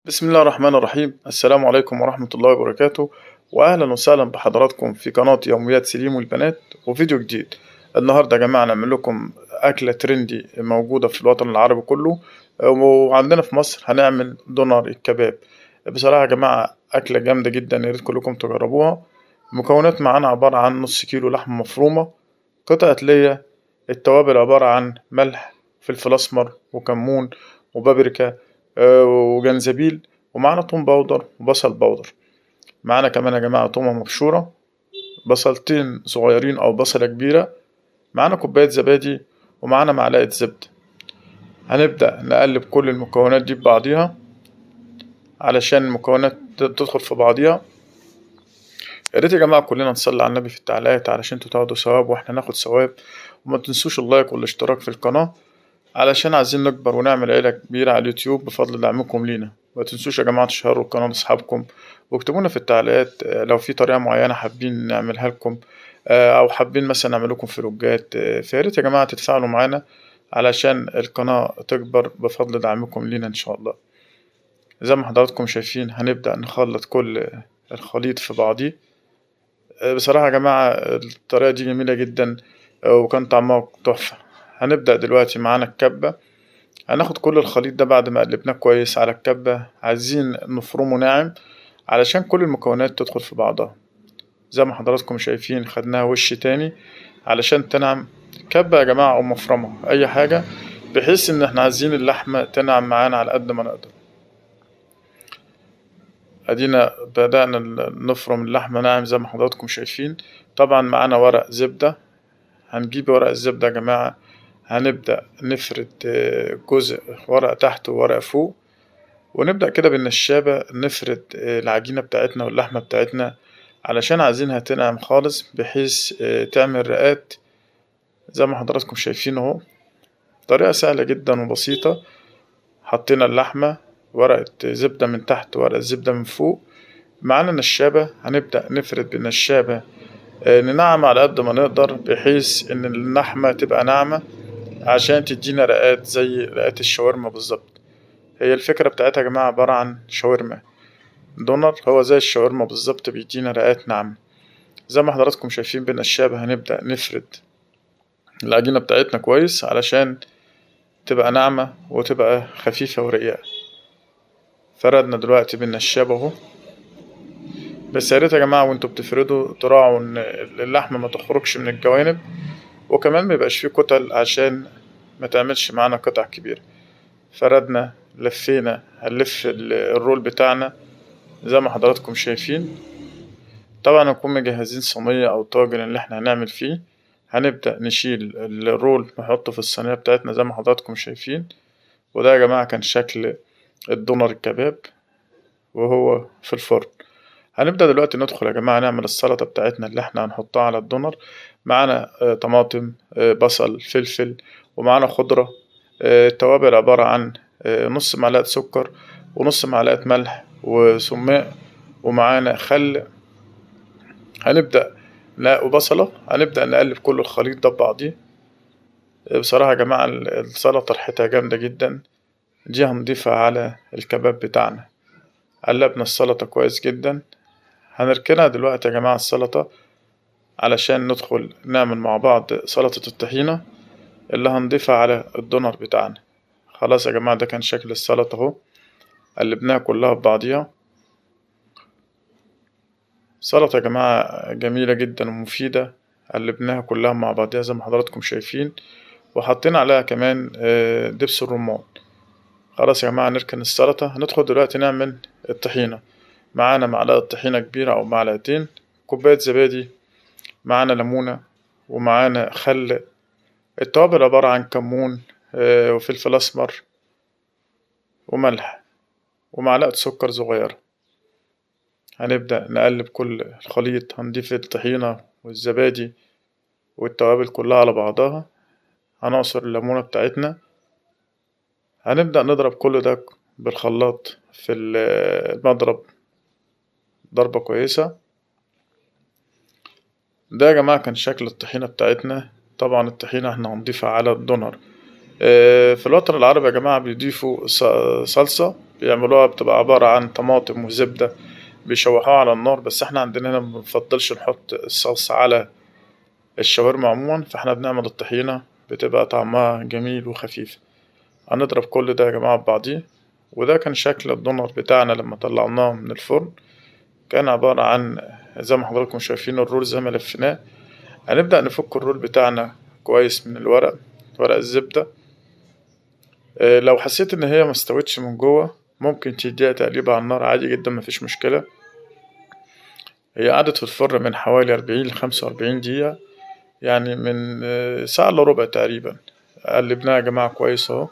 بسم الله الرحمن الرحيم. السلام عليكم ورحمة الله وبركاته، وأهلا وسهلا بحضراتكم في قناة يوميات سليم والبنات وفيديو جديد. النهاردة يا جماعة نعمل لكم أكلة trendy موجودة في الوطن العربي كله وعندنا في مصر. هنعمل دونر الكباب. بصراحة يا جماعة أكلة جامدة جدا، يا ريت كلكم تجربوها. المكونات معانا عبارة عن نص كيلو لحمة مفرومة، قطعة ليا، التوابل عبارة عن ملح، فلفل أسمر وكمون وبابريكا وجنزبيل، ومعانا توم powder وبصل powder. معانا كمان يا جماعة تومة مبشورة، بصلتين صغيرين أو بصلة كبيرة، معانا كوباية زبادي، ومعانا معلقة زبدة. هنبدأ نقلب كل المكونات دي ببعضيها علشان المكونات تدخل في بعضيها. يا ريت يا جماعة كلنا نصلي على النبي في التعليقات علشان انتوا تاخدوا ثواب واحنا ناخد ثواب، وما تنسوش ال like والاشتراك في القناة علشان عايزين نكبر ونعمل عيلة كبيرة على اليوتيوب بفضل دعمكم لينا. ما تنسوش يا جماعة تشيروا القناة لأصحابكم، واكتبولنا في التعليقات لو في طريقة معينة حابين نعملها لكم، أو حابين مثلا نعمل لكم فلوجات. فيا ريت يا جماعة تتفاعلوا معانا علشان القناة تكبر بفضل دعمكم لينا إن شاء الله. زي ما حضراتكم شايفين هنبدأ نخلط كل الخليط في بعضيه. بصراحة يا جماعة الطريقة دي جميلة جدا وكان طعمها تحفة. هنبدأ دلوقتي معانا الكبة، هناخد كل الخليط ده بعد ما قلبناه كويس على الكبة، عايزين نفرمه ناعم علشان كل المكونات تدخل في بعضها. زي ما حضراتكم شايفين خدناها وش تاني علشان تنعم. كبة يا جماعة أو مفرمة أي حاجة، بحيث إن احنا عايزين اللحمة تنعم معانا على قد ما نقدر. ادينا بدأنا نفرم اللحمة ناعم زي ما حضراتكم شايفين. طبعا معانا ورق زبدة، هنجيب ورق الزبدة يا جماعة، هنبدأ نفرد جزء ورق تحت وورق فوق، ونبدأ كده بالنشابة نفرد العجينة بتاعتنا واللحمة بتاعتنا علشان عايزينها تنعم خالص بحيث تعمل رقات زي ما حضراتكم شايفين اهو. طريقة سهلة جدا وبسيطة. حطينا اللحمة، ورقة زبدة من تحت وورقة زبدة من فوق، معانا نشابة، هنبدأ نفرد بالنشابة ننعم على قد ما نقدر بحيث ان اللحمة تبقى ناعمة عشان تدينا رقات زي رقات الشاورما بالظبط. هي الفكرة بتاعتها يا جماعة عبارة عن شاورما دونر، هو زي الشاورما بالظبط بيدينا رقات ناعمة. زي ما حضراتكم شايفين بالنشابة هنبدأ نفرد العجينة بتاعتنا كويس علشان تبقى ناعمة وتبقى خفيفة ورقيقة. فردنا دلوقتي بالنشابة اهو. بس يا ريت يا جماعة وانتوا بتفردوا تراعوا ان اللحمة ما تخرجش من الجوانب، وكمان ما يبقاش فيه كتل عشان ما تعملش معانا قطع كبيرة. فردنا، لفينا، هنلف ال roll بتاعنا زي ما حضراتكم شايفين. طبعا نكون مجهزين صينية او طاجن اللي احنا هنعمل فيه. هنبدأ نشيل ال roll نحطه في الصينية بتاعتنا زي ما حضراتكم شايفين. وده يا جماعة كان شكل الدونر الكباب وهو في الفرن. هنبدأ دلوقتي ندخل يا جماعة نعمل السلطة بتاعتنا اللي احنا هنحطها على الدونر. معانا طماطم، بصل، فلفل، ومعانا خضرة. التوابل عبارة عن نص معلقة سكر ونص معلقة ملح وسماق، ومعانا خل. هنبدأ وبصلة. هنبدأ نقلب كل الخليط ده ببعضيه. بصراحة يا جماعة السلطة ريحتها جامدة جدا، دي هنضيفها على الكباب بتاعنا. قلبنا السلطة كويس جدا. هنركنها دلوقتي يا جماعة السلطة علشان ندخل نعمل مع بعض سلطة الطحينة اللي هنضيفها على الدونر بتاعنا. خلاص يا جماعة ده كان شكل السلطة اهو، قلبناها كلها ببعضيها. سلطة يا جماعة جميلة جدا ومفيدة، قلبناها كلها مع بعضيها زي ما حضراتكم شايفين، وحطينا عليها كمان دبس الرمان. خلاص يا جماعة نركن السلطة. هندخل دلوقتي نعمل الطحينة. معانا معلقة طحينة كبيرة أو معلقتين، كوباية زبادي، معانا ليمونة، ومعانا خل. التوابل عبارة عن كمون وفلفل أسمر وملح ومعلقة سكر صغيرة. هنبدأ نقلب كل الخليط، هنضيف الطحينة والزبادي والتوابل كلها على بعضها. هنعصر الليمونة بتاعتنا. هنبدأ نضرب كل ده بالخلاط في المضرب ضربة كويسة. ده يا جماعة كان شكل الطحينة بتاعتنا. طبعا الطحينة احنا هنضيفها على الدونر. في الوطن العربي يا جماعة بيضيفوا صلصة. بيعملوها بتبقى عبارة عن طماطم وزبدة بيشوحوها على النار، بس احنا عندنا هنا مبنفضلش نحط الصلصة على الشاورما عموما، فاحنا بنعمل الطحينة بتبقى طعمها جميل وخفيف. هنضرب كل ده يا جماعة ببعضيه. وده كان شكل الدونر بتاعنا لما طلعناه من الفرن، كان عبارة عن زي ما حضراتكم شايفين ال roll زي ما لفيناه. هنبدأ نفك ال roll بتاعنا كويس من الورق، ورق الزبدة. لو حسيت ان هي مستوتش من جوه ممكن تديها تقليبة على النار عادي جدا، مفيش مشكلة. هي قعدت في الفرن من حوالي 40 ل 45 دقيقة، يعني من ساعة الا ربع تقريبا. قلبناها يا جماعة كويس اهو.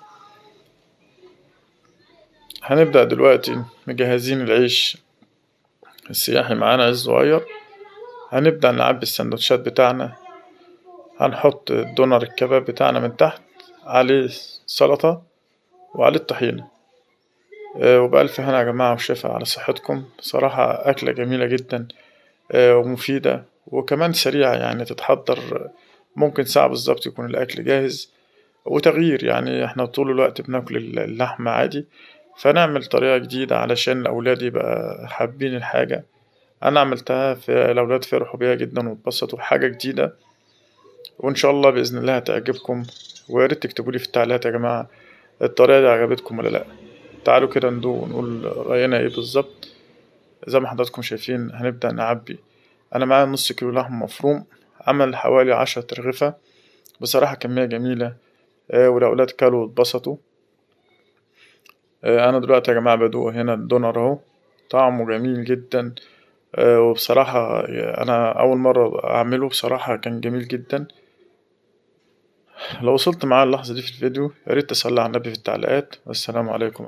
هنبدأ دلوقتي مجهزين العيش السياحي معانا، عيش صغير. هنبدأ نعبي السندوتشات بتاعنا. هنحط الدونر الكباب بتاعنا من تحت، عليه سلطة وعليه الطحينة. وبألف هنا يا جماعة وشفا على صحتكم. بصراحة أكلة جميلة جدا ومفيدة، وكمان سريعة، يعني تتحضر ممكن ساعة بالظبط يكون الأكل جاهز. وتغيير، يعني احنا طول الوقت بناكل اللحمة عادي، فنعمل طريقة جديدة علشان الأولاد يبقى حابين الحاجة. أنا عملتها فالأولاد فرحوا بيها جدا واتبسطوا، حاجة جديدة، وإن شاء الله بإذن الله هتعجبكم. ويا ريت تكتبوا لي في التعليقات يا جماعة الطريقة دي عجبتكم ولا لأ. تعالوا كده ندوق ونقول رأينا إيه بالظبط. زي ما حضراتكم شايفين هنبدأ نعبي. أنا معايا نص كيلو لحم مفروم، عمل حوالي 10 رغيفة، بصراحة كمية جميلة، والأولاد كلوا واتبسطوا. أنا دلوقتي يا جماعة بدوق هنا الدونر أهو، طعمه جميل جدا، وبصراحة أنا أول مرة أعمله، بصراحة كان جميل جدا. لو وصلت معايا اللحظة دي في الفيديو يا ريت تصلي على النبي في التعليقات. والسلام عليكم.